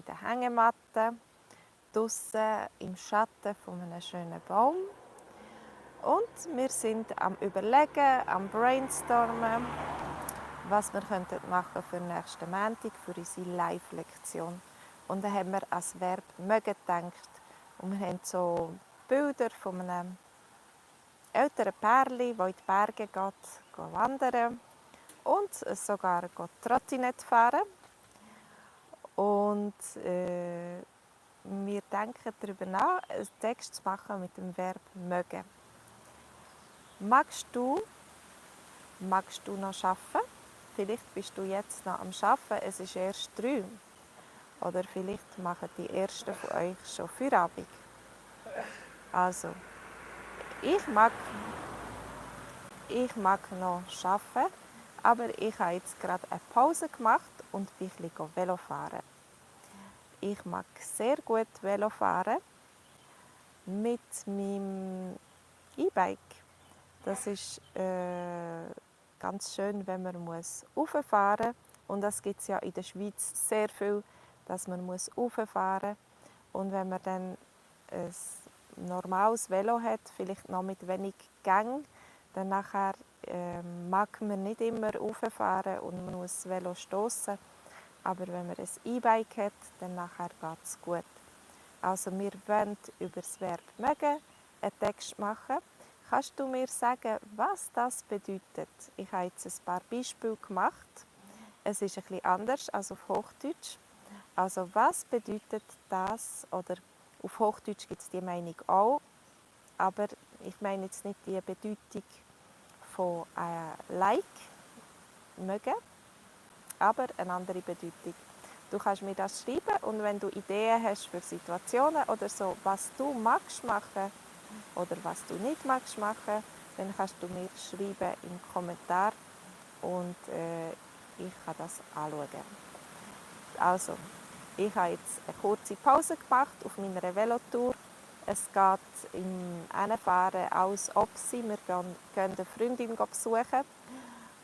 der Hängematte, draussen im Schatten von einem schönen Baum. Und wir sind am Überlegen, am Brainstormen, was wir machen für nächsten Montag, für unsere Live-Lektion. Und dann haben wir als Verb «mögen» gedacht. Und wir haben so Bilder von einem älteren Pärchen, das in die Berge geht wandern und sogar Trottinett fahren. Und wir denken darüber nach, einen Text zu machen mit dem Verb «mögen». Magst du noch arbeiten? Vielleicht bist du jetzt noch am Arbeiten, es ist erst 3. Oder vielleicht machen die ersten von euch schon Feierabend. Also, ich mag noch arbeiten, aber ich habe jetzt gerade eine Pause gemacht und bin ein bisschen Velo fahren. Ich mag sehr gut Velo fahren mit meinem E-Bike. Das ist ganz schön, wenn man rauffahren muss. Und das gibt es ja in der Schweiz sehr viel, dass man rauffahren muss. Und wenn man dann ein normales Velo hat, vielleicht noch mit wenig Gang, dann nachher, mag man nicht immer rauffahren und man muss das Velo stossen. Aber wenn man ein E-Bike hat, dann nachher geht es gut. Also wir wollen über das Verb «mögen» einen Text machen. Kannst du mir sagen, was das bedeutet? Ich habe jetzt ein paar Beispiele gemacht. Es ist ein bisschen anders als auf Hochdeutsch. Also was bedeutet das? Oder auf Hochdeutsch gibt es die Meinung auch. Aber ich meine jetzt nicht die Bedeutung von «like», «mögen», aber eine andere Bedeutung. Du kannst mir das schreiben und wenn du Ideen hast für Situationen oder so, was du magst machen oder was du nicht magst machen, dann kannst du mir schreiben im Kommentar und ich kann das anschauen. Also, ich habe jetzt eine kurze Pause gemacht auf meiner Velotour. Es geht im Hinfahren alles Opsi. Wir gehen eine Freundin besuchen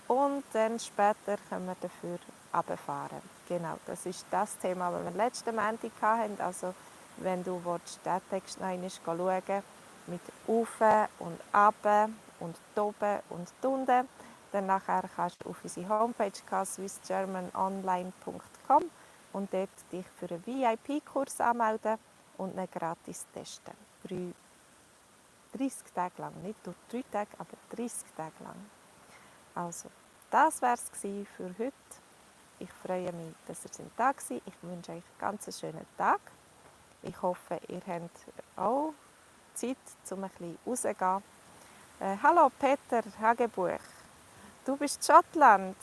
und dann später können wir dafür runterfahren. Genau, das ist das Thema, das wir letzten Montag hatten. Also, wenn du den Text noch einmal schauen mit «Auf» und «Ab» und «Toben» und «Tunde», dann nachher kannst du auf unsere Homepage gehen, swissgermanonline.com und dort dich für einen VIP-Kurs anmelden und ihn gratis testen. 30 Tage lang, nicht nur 3 Tage, aber 30 Tage lang. Also, das war es für heute. Ich freue mich, dass ihr da seid. Ich wünsche euch einen ganz schönen Tag. Ich hoffe, ihr habt auch Zeit, um ein bisschen rauszugehen. Hallo Peter Hagebuch, du bist in Schottland.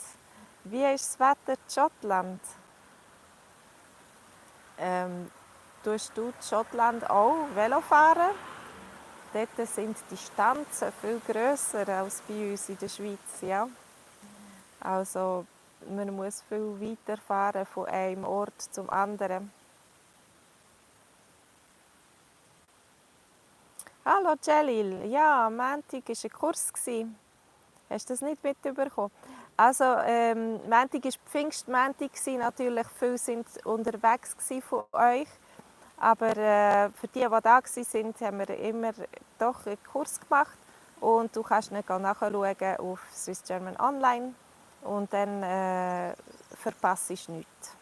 Wie ist das Wetter in Schottland? Tust du in Schottland auch Velo fahren? Dort sind die Distanzen viel grösser als bei uns in der Schweiz. Ja? Also man muss viel weiter fahren von einem Ort zum anderen. Hallo Celil, ja, am Montag war ein Kurs. Hast du das nicht mitbekommen? Also, Montag war Pfingstmontag, natürlich viele sind unterwegs von euch. Aber für die da waren, haben wir immer doch einen Kurs gemacht. Und du kannst ihn nachschauen auf Swiss German Online. Und dann verpasst du nichts.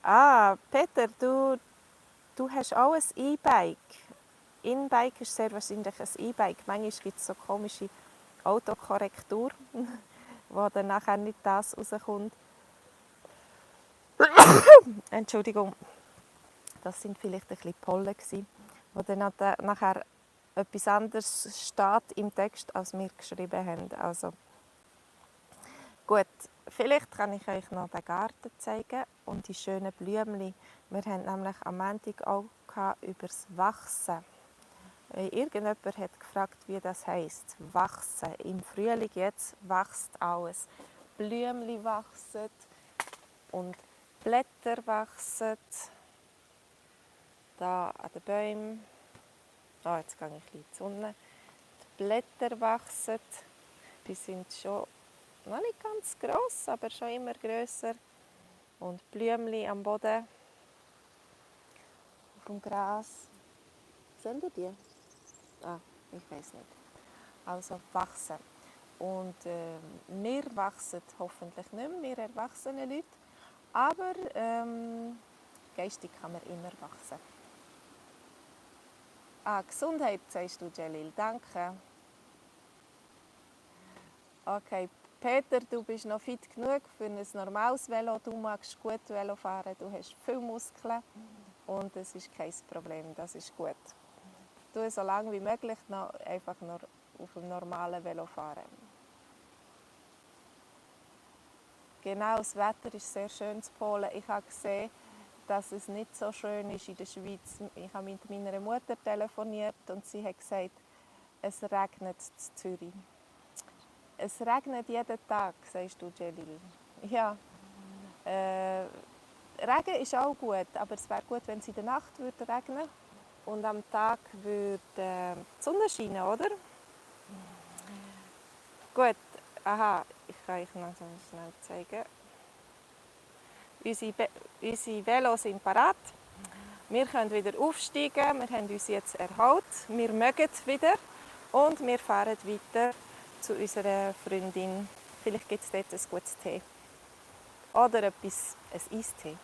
Ah, Peter, du hast auch ein E-Bike. In-Bike ist sehr wahrscheinlich ein E-Bike. Manchmal gibt es so komische Autokorrektur, wo dann nachher nicht das rauskommt. Entschuldigung, das sind vielleicht ein bisschen Pollen gewesen, wo dann nachher etwas anderes steht im Text, als wir geschrieben haben. Also, gut, vielleicht kann ich euch noch den Garten zeigen und die schönen Blümchen. Wir haben nämlich am Montag auch über das Wachsen. Irgendjemand hat gefragt, wie das heisst. Wachsen. Im Frühling jetzt wächst alles. Blümchen wachsen und Blätter wachsen. Da an den Bäumen. Oh, jetzt gehe ich in die Sonne. Die Blätter wachsen. Die sind schon noch nicht ganz gross, aber schon immer grösser. Und Blümchen am Boden, auf dem Gras. Seht ihr die? Ah, ich weiß nicht. Also wachsen. Und wir wachsen hoffentlich nicht mehr, wir erwachsene Leute. Aber geistig kann man immer wachsen. Ah, Gesundheit, sagst du, Jalil. Danke. Okay, Peter, du bist noch fit genug für ein normales Velo. Du magst gut Velo fahren, du hast viele Muskeln und das ist kein Problem, das ist gut. Du so lange wie möglich noch einfach nur auf dem normalen Velo fahren. Genau, das Wetter ist sehr schön in Polen. Ich habe gesehen, dass es nicht so schön ist in der Schweiz. Ich habe mit meiner Mutter telefoniert und sie hat gesagt, es regnet in Zürich. Es regnet jeden Tag, sagst du, Jalil. Ja, Regen ist auch gut, aber es wäre gut, wenn es in der Nacht würde regnen und am Tag würde die Sonne scheinen, oder? Gut, aha, ich kann euch noch so schnell zeigen. Unsere Velos sind parat. Wir können wieder aufsteigen, wir haben uns jetzt erholt, wir mögen wieder und wir fahren weiter zu unserer Freundin. Vielleicht gibt es dort ein gutes Tee. Oder ein Eistee,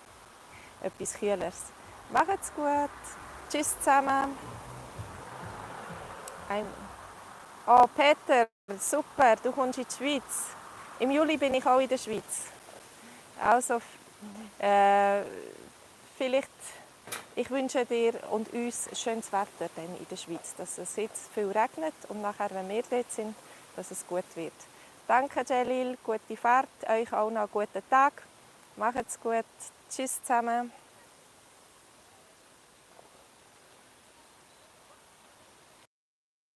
etwas Kühleres. Macht's gut. Tschüss zusammen. Oh, Peter, super, du kommst in die Schweiz. Im Juli bin ich auch in der Schweiz. Also, vielleicht, ich wünsche dir und uns schönes Wetter dann in der Schweiz, dass es jetzt viel regnet und nachher, wenn wir dort sind, dass es gut wird. Danke, Jalil, gute Fahrt, euch auch noch einen guten Tag. Macht's gut. Tschüss zusammen.